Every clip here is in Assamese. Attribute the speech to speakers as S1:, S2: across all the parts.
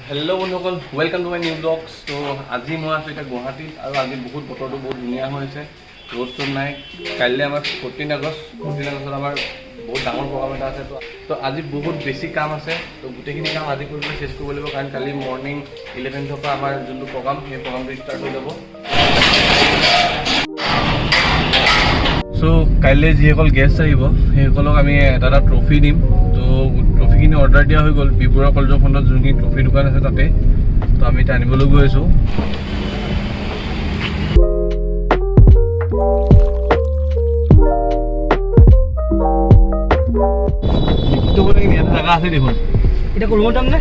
S1: হেল্ল' বন্ধুসকল, welcome to my new vlogs. ত' আজি মই আছোঁ এতিয়া গুৱাহাটীত আৰু আজি বহুত বতৰটো বহুত ধুনীয়া হৈ আছে, ৰ'দ চ'দ নাই। কাইলৈ আমাৰ 14 আগষ্ট। 14 আগষ্টত আমাৰ বহুত ডাঙৰ প্ৰগ্ৰাম এটা আছে। ত' আজি বহুত বেছি কাম আছে। ত' গোটেইখিনি কাম আজি কৰি পেলাই শেষ কৰিব লাগিব, কাৰণ কালি মৰ্ণিং 11ৰ পৰা আমাৰ যোনটো প্ৰগ্ৰাম, সেই প্ৰগ্ৰামটো ষ্টাৰ্ট হৈ যাব। চ' কাইলৈ যিসকল গেষ্ট আহিব, সেইসকলক আমি এটা এটা ট্ৰফি দিম। ত' ট্ৰফিখিনি অৰ্ডাৰ দিয়া হৈ গ'ল বি বৰুৱা কলেজৰ ফ্ৰণ্টত যোনখিনি ট্ৰফি দোকান আছে তাতে। ত' আমি এতিয়া আনিবলৈ গৈ আছোঁ। ইয়াতে জেগা আছে দেখোন।
S2: এতিয়া ৰুমত যাম নে?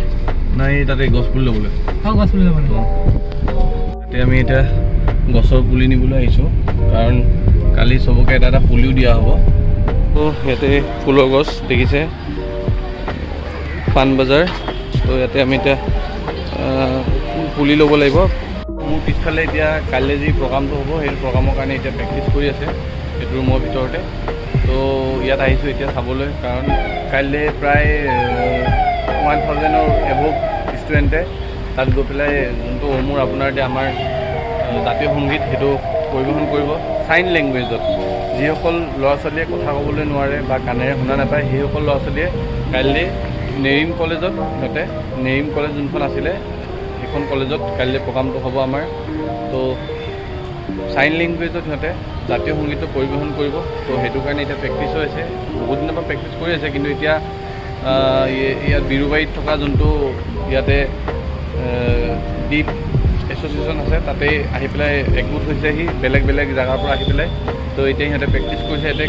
S1: নাই, তাতে গছ পুলি ল'বলৈ।
S2: অঁ, গছ পুলি ল'ব লাগিব।
S1: তাতে আমি এতিয়া গছৰ পুলি নিবলৈ আহিছোঁ, কাৰণ কালি চবকে এটা এটা পুলিও দিয়া হ'ব। ত' ইয়াতে ফুলৰ গছ দেখিছে, পাণবজাৰ। ত' ইয়াতে আমি এতিয়া পুলি ল'ব লাগিব। মোৰ পিছফালে এতিয়া কাইলৈ যি প্ৰগ্ৰামটো হ'ব, সেই প্ৰগ্ৰামৰ কাৰণে এতিয়া প্ৰেক্টিচ কৰি আছে এইটো ৰুমৰ ভিতৰতে। ত' ইয়াত আহিছোঁ এতিয়া চাবলৈ, কাৰণ কাইলৈ প্ৰায় 1000ৰ এভভ ষ্টুডেণ্টে তাত গৈ পেলাই যোনটো মোৰ আপোনাৰ এতিয়া আমাৰ জাতীয় সংগীত, সেইটো পৰিৱেশন কৰিব চাইন লেংগুৱেজত। যিসকল ল'ৰা ছোৱালীয়ে কথা ক'বলৈ নোৱাৰে বা কাণেৰে শুনা নাপায়, সেইসকল ল'ৰা ছোৱালীয়ে কাইলৈ নেৰিম কলেজত, সিহঁতে নেৰিম কলেজ যোনখন আছিলে, সেইখন কলেজত কাইলৈ প্ৰগ্ৰামটো হ'ব আমাৰ। ত' চাইন লেংগুৱেজত সিহঁতে জাতীয় সংগীতটো পৰিৱেশন কৰিব। ত' সেইটো কাৰণে এতিয়া প্ৰেক্টিচ হৈ আছে। বহুত দিনৰ পৰা প্ৰেক্টিচ কৰি আছে, কিন্তু এতিয়া ইয়াত বিৰুবাৰীত থকা যোনটো ইয়াতে ডিফ এছ'চিয়েশ্যন আছে, তাতেই আহি পেলাই একগোট হৈছেহি বেলেগ বেলেগ জেগাৰ পৰা আহি পেলাই। ত' এতিয়া সিহঁতে প্ৰেক্টিচ কৰিছে ইয়াতে।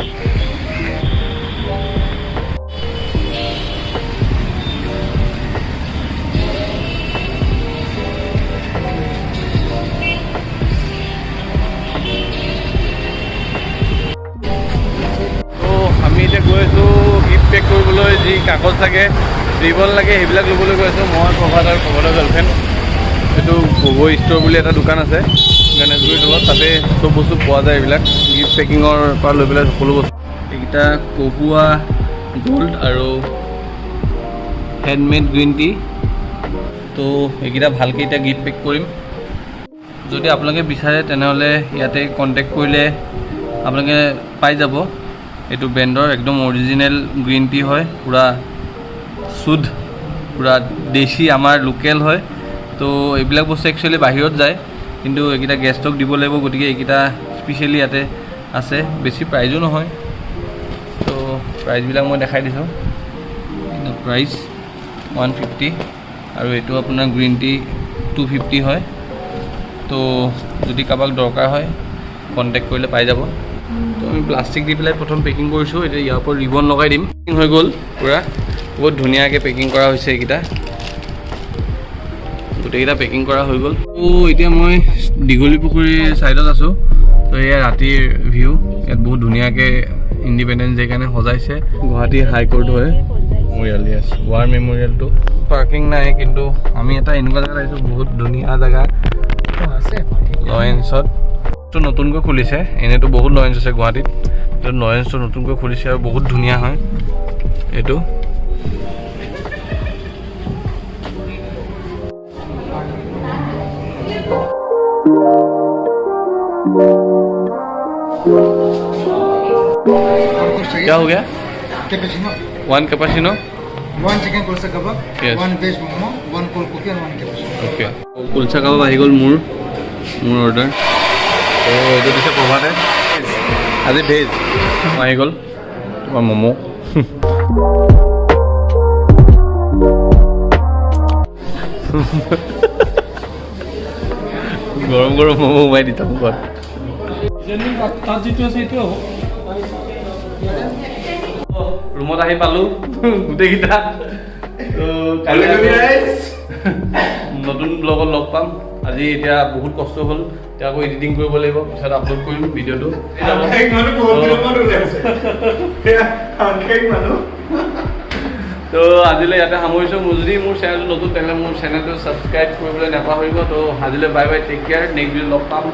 S1: ত' আমি এতিয়া গৈ আছোঁ গিফ্ট পেক কৰিবলৈ, যি কাগজ লাগে, ৰিবন লাগে, সেইবিলাক ল'বলৈ গৈ আছোঁ। মই, প্ৰভাত আৰু প্ৰভাতৰ গাৰ্লফ্ৰেণ্ড। এইটো গগৈ ষ্ট'ৰ বুলি এটা দোকান আছে গণেশগুৰিৰ তলত, তাতে চব বস্তু পোৱা যায়, এইবিলাক গিফ্ট পেকিঙৰ পৰা লৈ পেলাই সকলো বস্তু। এইকেইটা কহুৱা গ'ল্ড আৰু হেণ্ডমেড গ্ৰীণ টি। ত' এইকেইটা ভালকৈ এতিয়া গিফ্ট পেক কৰিম। যদি আপোনালোকে বিচাৰে, তেনেহ'লে ইয়াতে কণ্টেক্ট কৰিলে আপোনালোকে পাই যাব। এইটো ব্ৰেণ্ডৰ একদম অৰিজিনেল গ্ৰীণ টি হয়, পূৰা শুদ্ধ, পূৰা দেশী, আমাৰ লোকেল হয়। তো এইবিলাক বস্তু একচুৱেলি বাহিৰত যায়, কিন্তু এইকেইটা গেষ্টক দিব লাগিব, গতিকে এইকেইটা স্পেচিয়েলি ইয়াতে আছে। বেছি প্ৰাইজো নহয়। তো প্ৰাইজবিলাক মই দেখাই দিছোঁ। প্ৰাইচ 150 আৰু এইটো আপোনাৰ গ্ৰীণ টি 250 হয়। তো যদি কাৰোবাক দৰকাৰ হয়, কণ্টেক্ট কৰিলে পাই যাব। তো আমি প্লাষ্টিক দি পেলাই প্ৰথম পেকিং কৰিছোঁ। এতিয়া ইয়াৰ ওপৰত ৰিবন লগাই দিম। পেকিং হৈ গ'ল পূৰা, বহুত ধুনীয়াকৈ পেকিং কৰা হৈছে। এইকেইটা গোটেইকেইটা পেকিং কৰা হৈ গ'ল। ত' এতিয়া মই দীঘলী পুখুৰীৰ ছাইডত আছোঁ। তো এয়া ৰাতিৰ ভিউ। ইয়াত বহুত ধুনীয়াকৈ ইণ্ডিপেণ্ডেঞ্চ ডে কাৰণে সজাইছে। গুৱাহাটী হাইকোৰ্ট হয়, মেমৰিয়েল, য়েছ, ৱাৰ মেমৰিয়েলটো। পাৰ্কিং নাই, কিন্তু আমি এটা এনেকুৱা জেগাত আহিছোঁ, বহুত ধুনীয়া জেগা।
S2: আছে।
S1: লয়েন্সত তো নতুনকৈ খুলিছে। এনেইতো বহুত লয়েন্স আছে গুৱাহাটীত, কিন্তু লয়েন্সটো নতুনকৈ খুলিছে আৰু বহুত ধুনীয়া হয় এইটো। क्या हो गया?
S3: Cappuccino.
S1: One cappuccino.
S3: One chicken kulcha kebab, one veg momo, one cold coffee and one cappuccino.
S1: Okay, kulcha কাবাব আহি গ'ল। মোৰ অৰ্ডাৰ। এইটো দিছে প্ৰভাতে, আজি ভেজ আহি গ'ল। তোমাৰ ম'ম'। গৰম গৰম ম'ম' সোমাই দিছা মুখত।
S2: তাত যিটো আছে সেইটোৱে হ'ব।
S1: ৰুমত আহি পালোঁ গোটেইকেইটা। তো কাইলৈ আকৌ নতুন ব্লগত লগ পাম। আজি এতিয়া বহুত কষ্ট হ'ল, এতিয়া আকৌ এডিটিং কৰিব লাগিব, পিছত আপলোড কৰিম ভিডিঅ'টো।
S3: মানুহ।
S1: তো আজিলৈ ইয়াতে সামৰিছোঁ। মোৰ যদি মোৰ চেনেলটো নতুন, তেনেহ'লে মোৰ চেনেলটো ছাবস্ক্ৰাইব কৰিবলৈ নাপাহৰিব। তো আজিলৈ bye bye, take care, next video লগ পাম।